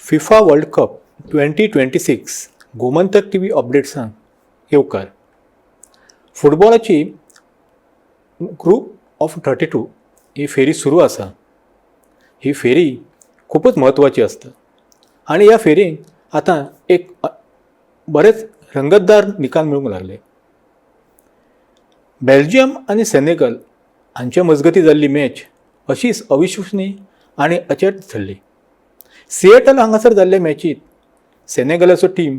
FIFA World Cup 2026 Gomantak TV अपडेट्सान येवकार. फुटबॉलाची group of 32 ही फेरी सुरू आसा. ही फेरी खुबूच म्हत्वाची आसता आनी ह्या फेरयेक आतां एक बरेच रंगतदार निकाल मेळूंक लागले. बेल्जियम आनी सेनेगल हांचे मजगतीं जाल्ली मॅच अशीच अविश्वसनीय आनी अचेट थरली. सिएटल हांगासर जाल्ले मॅचीत सेनेगलाचो टीम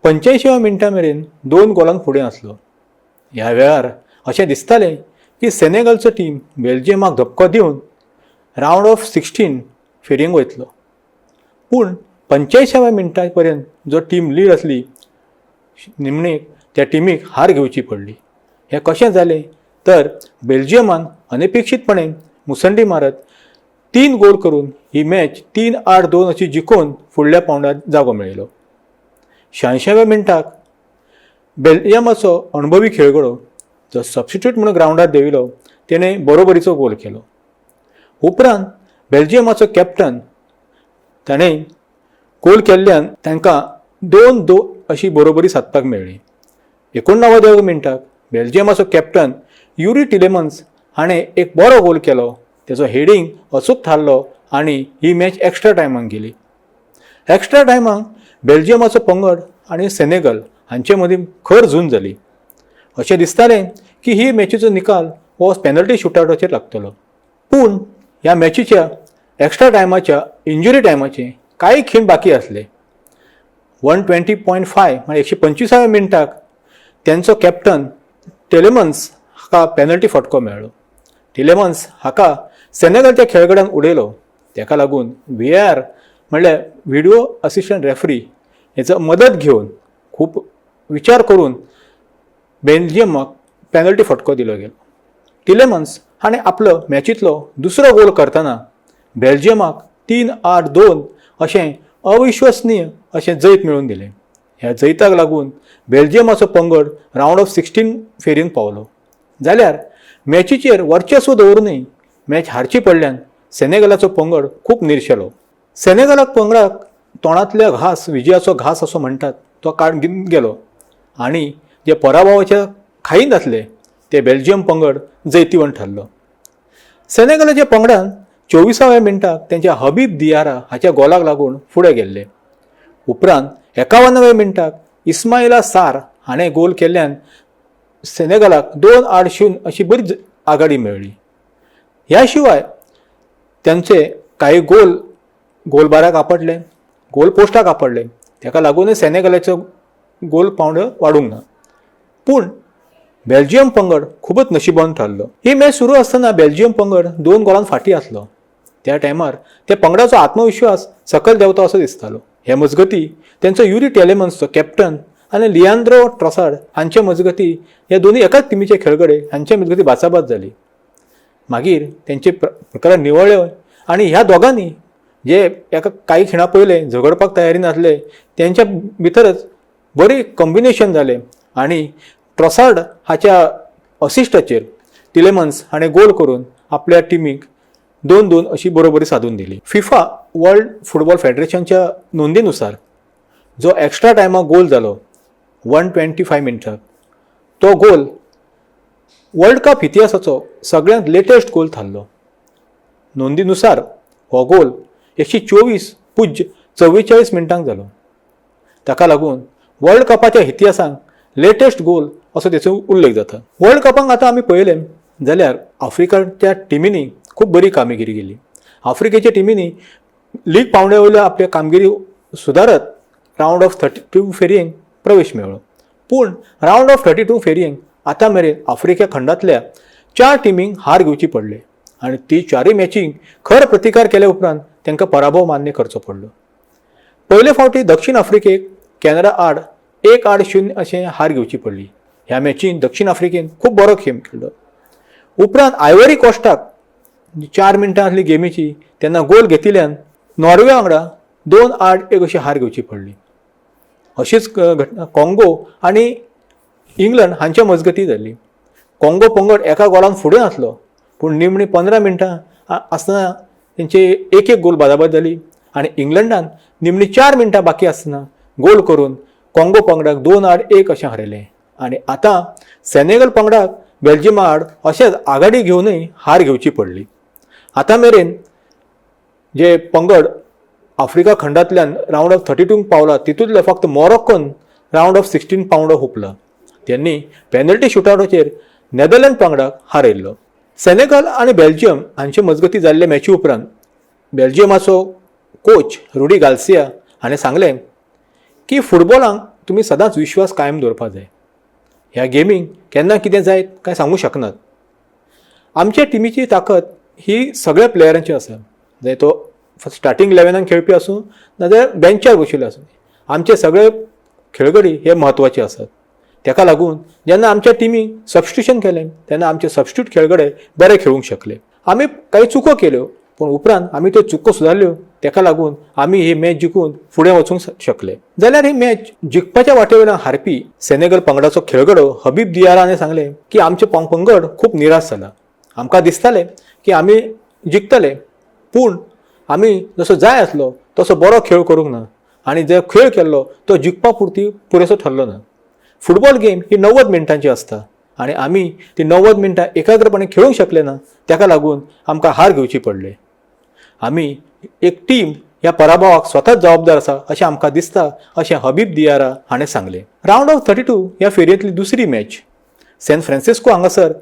85व्या मिनटां मेरेन दोन गोलांक फुडें आसलो. ह्या वेळार अशें दिसतालें की सेनेगलचो टीम बेल्जियमाक धपको दिवन रावंड ऑफ 16 फेरयेंक वयतलो, पूण 85व्या मिनटां पर्यंत जो टीम लीड आसली, निमणेक त्या टिमीक हार घेवची पडली. हें कशें जालें तर बेल्जियमान अनपेक्षीतपणे मुसंडी मारत तीन गोल करून ही मॅच 3-2 अशी जिखून फुडल्या पावंड्यार जागो मेळयलो. 86व्या मिनटाक बेल्जियमाचो अणभवी खेळगडो जो सबस्टिट्यूट म्हणून ग्रावंडार देंविलो, तेणें बरोबरीचो गोल केलो. उपरांत बेल्जियमाचो कॅप्टन ताणें गोल केल्ल्यान तांकां 2-2 अशी बरोबरी सादपाक मेळ्ळी. 89व्या मिनटाक बेल्जियमाचो कॅप्टन युरी टिलेमन्स हाणें एक बरो गोल केलो. तेजो हेडींग अचूक थारलो आनी ही मॅच एक्स्ट्रा टायमाक गेली. एक्स्ट्रा टायमाक बेल्जियमाचो पंगड आनी सेनेगल हांचे मदीं खर झूज जाली. अशें दिसतालें की ही मॅचीचो निकाल हो पेनल्टी शुटआवटाचेर लागतलो, पूण ह्या मॅचीच्या एक्स्ट्रा टायमाच्या इंजुरी टायमाचे कांय खीण बाकी आसले. 120.5 म्हणजे 125व्या मिनटाक तेंचो कॅप्टन टेलेमन्स हाका पेनल्टी फटको मेळ्ळो. टिलेमन्स हाका सेनेगलच्या खेळगड्यान उडयलो. तेका लागून व्हीएआर म्हणल्यार व्हिडिओ असिस्टंट रेफरी हेचो मदत घेवन खूब विचार करून बेल्जियमाक पेनल्टी फटको दिलो गेलो. टिलेमन्स हाणें आपलो मॅचींतलो दुसरो गोल करतना बेल्जियमाक 3-2 अशें अविश्वसनीय अशें जैत मेळोवन दिलें. ह्या जैताक लागून बेल्जियमाचो पंगड रावंड ऑफ 16 फेरयेन पावलो. जाल्यार मॅचीचेर वर्चस्व दवरुनूय मॅच हारची पडल्यान सेनेगलाचो पंगड खूब निर्शेलो. सेनेगलाक पंगडाक तोंडांतल्या घास, विजयाचो घास असो म्हणटात, तो काड गेलो आनी जे पराभवाच्या खाईंत आसले ते बेल्जियम पंगड जैतिवंत ठरलो. सेनेगलाच्या पंगडान 24व्या मिनटाक तेंच्या हबीब दियारा हाच्या गोलाक लागून फुडें गेल्ले. उपरांत 51व्या मिनटाक इस्माइला सार हाणें गोल केल्ल्यान सेनेगलाक 2-0 अशी बरी आघाडी मेळ्ळी. ह्या शिवाय त्यांचे काही गोल गोलबाराक आपडले, गोल पोस्टाक आपडले. तेका लागूनय सेनेगलाचो गोल पावंडो वाडूंक ना, पूण बेल्जियम पंगड खुबूच नशिबान थारलो. ही मॅच सुरू आसतना बेल्जियम पंगड दोन गोलान फाटीं आसलो. त्या टायमार त्या पंगडाचो आत्मविश्वास सकयल देंवता असो दिसतालो. हे मजगती तेंचो युरी टेलेमन्सचो कॅप्टन आनी लियांद्रो ट्रॉसाड हांचे मजगती, हे दोनूय एकाच टिमीचे खेळगडे, हांचे मजगती बाचाबाच जाली. मागीर तेंचे प्रकरण निवळ्ळे आनी ह्या दोगांनी जे एका कांय खिणा पयले झगडपाक तयारी नासले, तेंच्या भितरच बरी कॉम्बिनेशन जालें आनी ट्रॉसार्ड हाच्या असिस्टाचेर टिलेमन्स हाणें गोल करून आपल्या टिमीक 2-2 अशी बरोबरी सादून दिली. फिफा वर्ल्ड फुटबॉल फेडरेशनच्या नोंदीनुसार जो एक्स्ट्रा टायमाक गोल जालो 125 मिनटाक, तो गोल वर्ल्ड कप इतिहासाचो सगळ्यांत लेटेस्ट गोल थारलो. नोंदीनुसार हो गोल 124.44 मिनटांक जालो. ताका लागून वर्ल्ड कपाच्या इतिहासांत लेटेस्ट गोल असो तेचो उल्लेख जाता. वर्ल्ड कपाक आतां आमी पळयलें जाल्यार आफ्रिकाच्या टिमींनी खूब बरी कामगिरी केली. आफ्रिकेच्या टिमींनी लीग पावंड्या वयल्या आपल्या कामगिरी सुदारत रावंड ऑफ 32 फेरयेंक प्रवेश मेळ्ळो, पूण रावंड ऑफ 32 फेरयेंक आतां मेरेन आफ्रिका खंडांतल्या चार टिमींक हार घेवची पडली आनी ती चारूय मॅचींक खर प्रतिकार केल्या उपरांत तांकां पराभव मान्य करचो पडलो. पयले फावटी दक्षिण आफ्रिकेक कॅनडा आड 1-0 अशें हार घेवची पडली. ह्या मॅचीन दक्षिण आफ्रिकेन खूब बरो गेम खेळ्ळो. उपरांत आयवरी कोस्टाक 4 मिनटां आसली गेमीची तेन्ना गोल घेतिल्ल्यान नॉर्वे वांगडा 2-1 अशी हार घेवची पडली. अशीच घटना कॉंगो आनी इंग्लंड हांच्या मजगती जाल्ली. कॉंगो पंगड एका गोलान फुडें आसलो, पूण निमणी 15 मिनटां आसतना तेंचे एक एक गोल बादाबाद जाली. आनी इंग्लंडान निमणी 4 मिनटां बाकी आसतना गोल करून काँगो पंगडाक 2-1 अशें हरयलें. आनी आतां सेनेगल पंगडाक बेल्जियमा आड अशेंच आघाडी घेवनूय हार घेवची पडली. आतां मेरेन जे पंगड आफ्रिका खंडांतल्यान रावंड ऑफ 32क पावला, तितूंतले फक्त मोरोक्कोन रावंड ऑफ 16 पावंडो हुपला. त्यांनी पेनल्टी शुटआवटाचेर नेदरलँड पंगडाक हारयल्लो. सेनेगल आनी बेल्जियम हांचे मजगती जाल्ले मॅची उपरांत बेल्जियमाचो कोच रुडी गार्सिया हाणें सांगलें की फुटबॉलाक तुमी सदांच विश्वास कायम दवरपाक जाय. ह्या गेमीक केन्ना कितें जायत काय सांगूंक शकनात. आमच्या टिमीची ताकद ही सगळ्या प्लेयरांची आसा, जाय तो स्टार्टींग इलेवनान खेळपी आसूं नाजाल्यार बेंचार बशिल्लो आसूं, आमचे सगळे खेळगडी हे म्हत्वाचे आसात. ताका लागून जेन्ना आमच्या टिमीक सबस्टिट्यूशन केलें तेन्ना आमचे सबस्टिट्यूट खेळगडे बरे खेळूंक शकले. आमी काही चुको केल्यो, पूण उपरांत आमी त्यो चुको सुदारल्यो. ताका लागून आमी ही मॅच जिखून फुडें वचूंक शकले. जाल्यार ही मॅच जिखपाच्या वाटे वयल्यान हारपी सेनेगल पंगडाचो खेळगडो हबीब दियारा हाणें सांगलें की आमचें पंगड खूब निराश जाला. आमकां दिसतालें की आमी जिखतले, पूण आमी जसो जाय आसलो तसो बरो खेळ करूंक ना आनी जे खेळ केल्लो तो जिखपा पुरती पुरेसो ठरलो ना. फुटबॉल गेम ही 90 मिनटांची आसता आनी आमी ती 90 मिनटां एकाग्रपणे खेळूंक शकले ना. ताका लागून आमकां हार घेवची पडली. आमी एक टीम ह्या पराभवाक स्वताच जबाबदार आसा अशें आमकां दिसता, अशें हबीब दियारा हाणें सांगलें. रावंड ऑफ 32 ह्या फेरयेंतली दुसरी मॅच सॅन फ्रांसिस्को हांगासर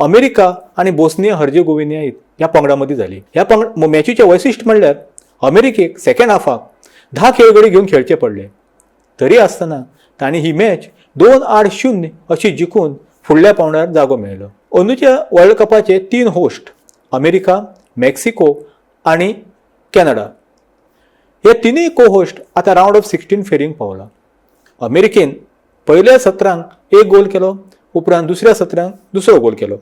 अमेरिका आनी बोस्निया हर्जेगोविनिया ह्या पंगडा मदीं जाली. ह्या पंगड मॅचीचें वैशिश्ट म्हणल्यार अमेरिकेक सेकंड हाफाक 10 खेळगडी घेवन खेळचे पडले. तरी आसतना तांणी ही मॅच 2-0 अशी जिखून फुडल्या पावंड्यार जागो मेळयलो. अंदूच्या वर्ल्ड कपाचे तीन होस्ट अमेरिका, मेक्सिको आनी कॅनडा हे तिनूय को होस्ट आतां रावंड ऑफ 16 फेरींक पावला. अमेरिकेन पयल्या सत्रांक एक गोल केलो, उपरांत दुसऱ्या सत्रांक दुसरो गोल केलो.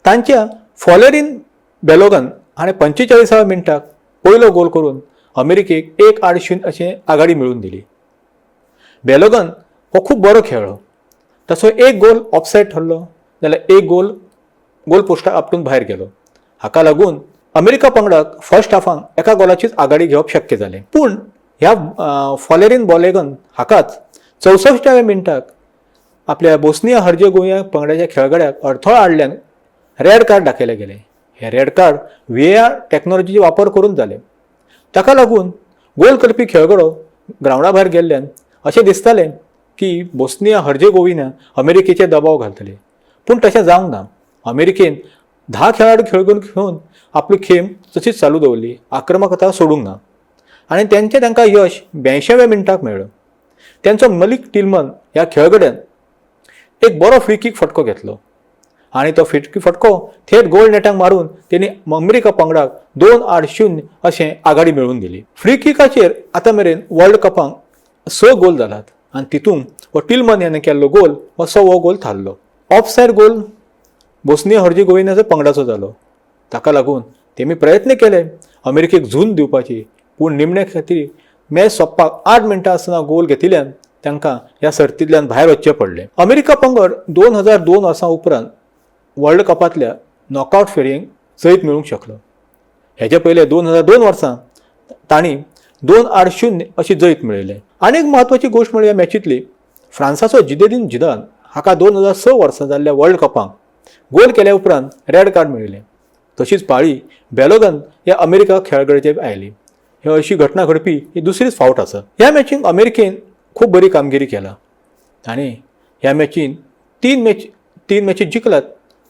तांच्या फॉलेरीन बेलोगन हाणें 45व्या मिनटाक पयलो गोल करून अमेरिकेक 1-0 अशें आघाडी मेळोवन दिली. बेलोगन हो खूब बरो खेळ्ळो. ताचो एक गोल ऑफसायड ठरलो जाल्यार एक गोल गोल पोस्टाक आपटून भायर गेलो. हाका लागून अमेरिका पंगडाक फर्स्ट हाफाक एका गोलाचीच आघाडी घेवप शक्य जालें. पूण ह्या फॉलेरीन बॉलेगन हाकाच 64व्या मिनटाक आपल्या बोस्निया हर्जेगोविना पंगडाच्या खेळगड्याक अडथळो हाडल्यान रेड कार्ड दाखयलें गेलें. हें रेड कार्ड व्हीएआर टॅक्नोलॉजीचो वापर करून जालें. ताका लागून गोल करपी खेळगडो ग्रावंडा भायर गेल्ल्यान अशें दिसतालें की बोस्निया हर्जेगोविना अमेरिकेचेर दबाव घालतले, पूण तशें जावंक ना. अमेरिकेन 10 खेळाडू खेळगडे घेवन आपली खेम तशीच चालू दवरली, आक्रमकता सोडूंक ना आनी तेंचें तांकां यश 82व्या मिनटाक मेळ्ळो. तेंचो मलिक टिलमन ह्या खेळगड्यान एक बरो फ्री किक फटको घेतलो आनी तो फ्री किक फटको थेट गोल नेटाक मारून तेणी अमेरिका पंगडाक 2-0 अशें आघाडी मेळोवन दिली. फ्री किकाचेर आतां मेरेन वर्ल्ड कपाक स गोल जालात आनी तितूंत हो टिलमन ह्याने केल्लो गोल हो सवो गोल थारलो. ऑफ सायड गोल बोस्निया हर्जेगोविनाचो पंगडाचो जालो. ताका लागून तेमी प्रयत्न केले अमेरिकेक झूंज दिवपाची, पूण निमणे खातीर मॅच सोंपपाक 8 मिनटां आसतना गोल घेतिल्ल्यान तांकां ह्या सर्तींतल्यान भायर वचचें पडलें. अमेरिका पंगड 2002 वर्सां उपरांत वर्ल्ड कपांतल्या नॉकआवट फेरयेक जैत मेळूंक शकलो. हेजे पयले 2002 वर्सां तांणी 2-0 अशी जैत मेळयलें. आनी एक म्हत्वाची गोश्ट म्हळ्यार ह्या मॅचींतली फ्रांसाचो जिदेदीन जिदान हाका 2006 वर्सां जाल्ल्या वर्ल्ड कपाक गोल केल्या उपरांत रेड कार्ड मेळिल्लें. तशीच पाळी बेलोगन ह्या अमेरिका खेळगड्याचेर आयली. ही अशी घटना घडपी ही दुसरीच फावट आसा. ह्या मॅचीन अमेरिकेन खूब बरी कामगिरी केला. ताणें ह्या मॅचीन तीन मॅची जिखलात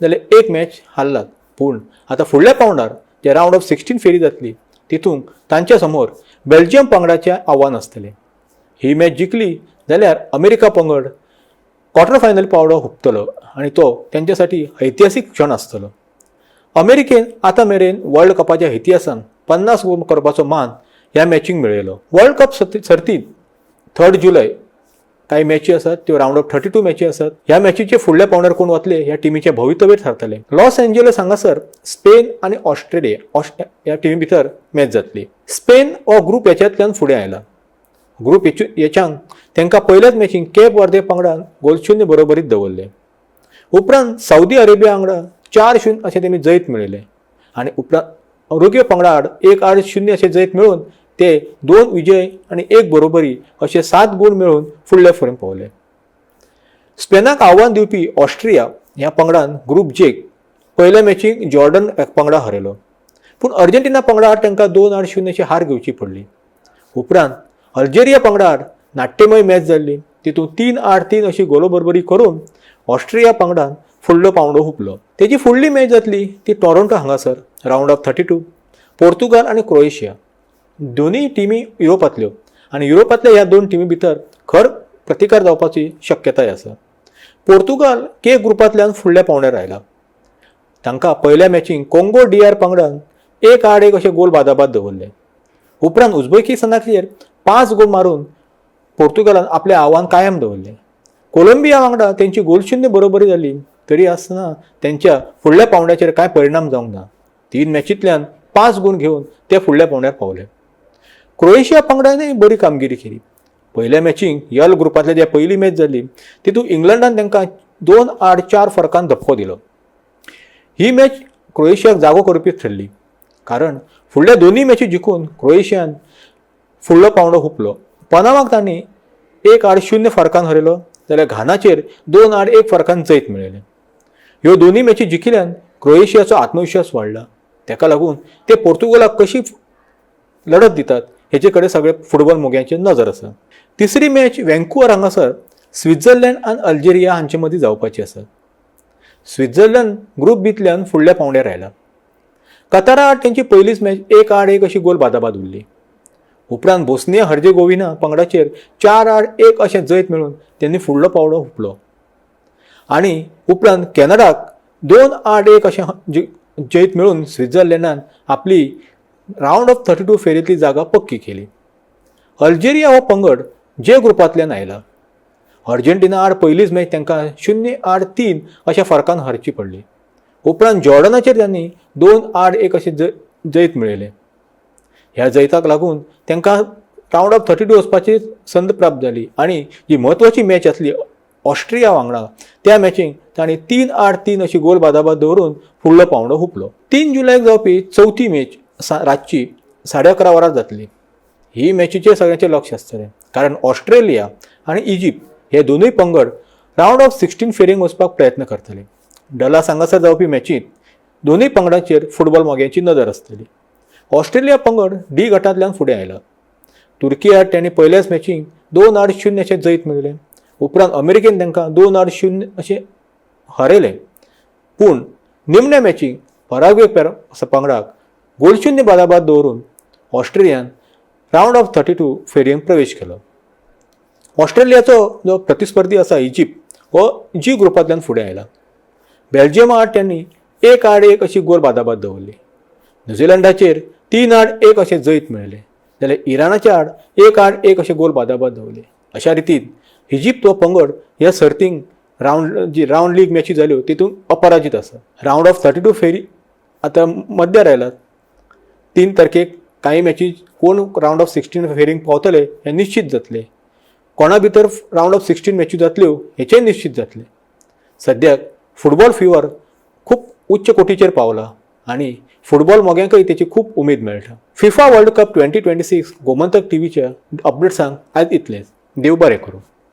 जाल्यार एक मॅच हारलात. पूण आतां फुडल्या पावंडार जे रावंड ऑफ 16 फेरी जातली तितूंत तांच्या समोर बेल्जियम पंगडाचें आव्हान आसतलें. ही मॅच जिखली जाल्यार अमेरिका पंगड क्वॉर्टर फायनल पावंडो हुपतलो आनी तो तेंच्यासाठी ऐतिहासीक क्षण आसतलो. अमेरिकेन आतां मेरेन वर्ल्ड कपाच्या इतिहासान 50 गोल करपाचो मान ह्या मॅचीक मेळयलो. वर्ल्ड कप सर्तींत 3 जुलय कांय मॅची आसात, त्यो रावंड ऑफ 32 मॅची आसात. ह्या मॅचीचे फुडल्या पावंड्यार कोण वतले ह्या टिमीचें भवितव्य थारतलें. लॉस एंजलस हांगासर स्पेन आनी ऑस्ट्रेलिया ह्या टिमी भितर मॅच जातली. स्पेन हो ग्रूप हेच्यांतल्यान फुडें आयला. ग्रूप हेच्यान तांकां पयल्याच मॅचीन केप वर्दे पंगडान गोल शुन्य बरोबरीत दवरले. उपरांत सावदी अरेबिया वांगडा 4-0 अशें तेमी जैत मेळयलें आनी उपरांत उरुग्वे पंगडा आड 1-0 अशें जैत मेळोवन ते 2 विजय आनी 1 बरोबरी अशे 7 गूण मेळोवन फुडले फुडें पावले. स्पेनाक आव्हान दिवपी ऑस्ट्रिया ह्या पंगडान ग्रुप जेक पयल्या मॅचीक जॉर्डन पंगडा हरयलो, पूण अर्जेंटिना पंगडा आड तांकां 2-0 अशी हार घेवची पडली. उपरांत अल्जेरिया पंगडा आड नाट्यमय मॅच जाल्ली, तितूंत 3-3 अशी गोलो बरोबरी करून ऑस्ट्रिया पंगडान फुडलो पावंडो हुपलो. तेजी फुडली मॅच जातली ती टॉरंटो हांगासर रावंड ऑफ 32. पोर्तुगाल आनी क्रोएशिया दोनूय टिमी युरोपांतल्यो आनी युरोपांतल्या ह्या 2 टिमी भितर खर प्रतिकार जावपाची शक्यताय आसा. पोर्तुगाल के ग्रुपांतल्यान फुडल्या पावंड्यार आयला. तांकां पयल्या मॅचींत कोंगो DR पंगडान 1-1 अशे गोल बादाबाद दवरले. उपरांत उझबेकिस्तानाचेर 5 गोल मारून पोर्तुगालान आपलें आव्हान कायम दवरलें. कोलंबिया वांगडा तेंची गोलशून्य बरोबरी जाली तरी आसतना तेंच्या फुडल्या पावंड्याचेर कांय परिणाम जावंक ना. 3 मॅचींतल्यान 5 गूण घेवन ते फुडल्या पावंड्यार पावले. क्रोएशिया पंगडानय बरी कामगिरी केली. पयल्या मॅचींत यल ग्रुपांतल्या जे पयली मॅच जाली तितूंत इंग्लंडान तांकां 2-4 फरकान धपको दिलो. ही मॅच क्रोएशियाक जागो करपी ठरली, कारण फुडल्या दोनूय मॅची जिखून क्रोएशियान फुडलो पावंडो हुपलो. पनामाक तांणी 1-0 फरकान हरयलो जाल्यार घानाचेर 2-1 फरकान जैत मेळयलें. ह्यो दोनूय मॅची जिखिल्ल्यान क्रोएशियाचो आत्मविश्वास वाडला. ताका लागून ते पोर्तुगालाक कशी लढत दितात हेचे कडेन सगळे फुटबॉल मोग्यांची नजर आसा. तिसरी मॅच वँकुवर हांगासर स्वित्झर्लंड आनी अल्जेरिया हांचे मदीं जावपाची आसा. स्वित्झर्लंड ग्रुप बींतल्यान फुडल्या पावंड्यार आयला. कतारा आड तेंची पयलीच मॅच 1-1 अशी गोल बादाबाद उरली. उपरांत बोस्निया हर्जेगोविना पंगडाचेर 4-1 अशें जैत मेळोवन त्यांनी फुडलो पावंडो हुपलो आनी उपरांत कॅनडाक 2-1 अशें जैत मेळोवन स्वित्झर्लंडान आपली रावंड ऑफ 32 फेरींतली जागा पक्की केली. अल्जेरिया हो पंगड जे ग्रुपांतल्यान आयला. अर्जेंटिना आड पयलीच मॅच तांकां 0-3 अशा फरकान हारची पडली. उपरांत जॉर्डनाचेर तांणी 2-1 अशें जैत मेळयलें. ह्या जैताक लागून तांकां रावंड ऑफ 32 वचपाची संद प्राप्त जाली आनी जी म्हत्वाची मॅच आसली ऑस्ट्रिया वांगडा त्या मॅचींत तांणी 3-3 अशी गोल बादाबाद दवरून फुडलो पावंडो हुपलो. 3 जुलयाक जावपी चवथी मॅच रातची 11:30 वरां जातली. ही मॅचीचेर सगळ्यांचें लक्ष आसतलें, कारण ऑस्ट्रेलिया आनी इजिप्त हे दोनूय पंगड रावंड ऑफ 16 फेरींक वचपाक प्रयत्न करतले. डलास हांगासर जावपी मॅचींत दोनूय पंगडांचेर फुटबॉल मोग्यांची नदर आसतली. ऑस्ट्रेलिया पंगड डी गटांतल्यान फुडें आयला. तुर्की आड तांणी पयल्याच मॅचींत 2-0 अशें जैत मेळयलें. उपरांत अमेरिकेन तांकां 2-0 अशें हरयलें. पूण निमण्या मॅचींत पराग्वे पंगडाक गोलशून्य बादाबाद दवरून ऑस्ट्रेलियान रावंड ऑफ 32 फेरयेंत प्रवेश केलो. ऑस्ट्रेलियाचो जो प्रतिस्पर्धी आसा इजिप्त हो जी ग्रुपांतल्यान फुडें आयला. बेल्जियमा आड तांणी 1-1 अशी गोल बादाबाद दवरली. न्युझिलंडाचेर 3-1 अशें जैत मेळयलें जाल्यार इराणाच्या आड 1-1 अशें गोल बादाबाद दवरले. अशा रितीन इजिप्त हो पंगड ह्या सर्तींक रावंड जी रावंड लीग मॅची जाल्यो तितूंत अपराजीत आसा. रावंड ऑफ 32 फेरी आतां मध्यार आयलात. 3 तारखेक कांय मॅची कोण रावंड ऑफ 16 फेरींक पावतले हें निश्चित जातलें. कोणा भितर रावंड ऑफ 16 मॅची जातल्यो हेचेंय निश्चित जातलें. सद्याक फुटबॉल फिवर खूब उच्च कोटीचेर पावला आनी फुटबॉल मोग्यांकय तेची खूब उमेद मेळटा. फिफा वर्ल्ड कप 2026 गोमंतक टीव्हीच्या अपडेट्सांक आयज इतलेंच. देव बरें करूं.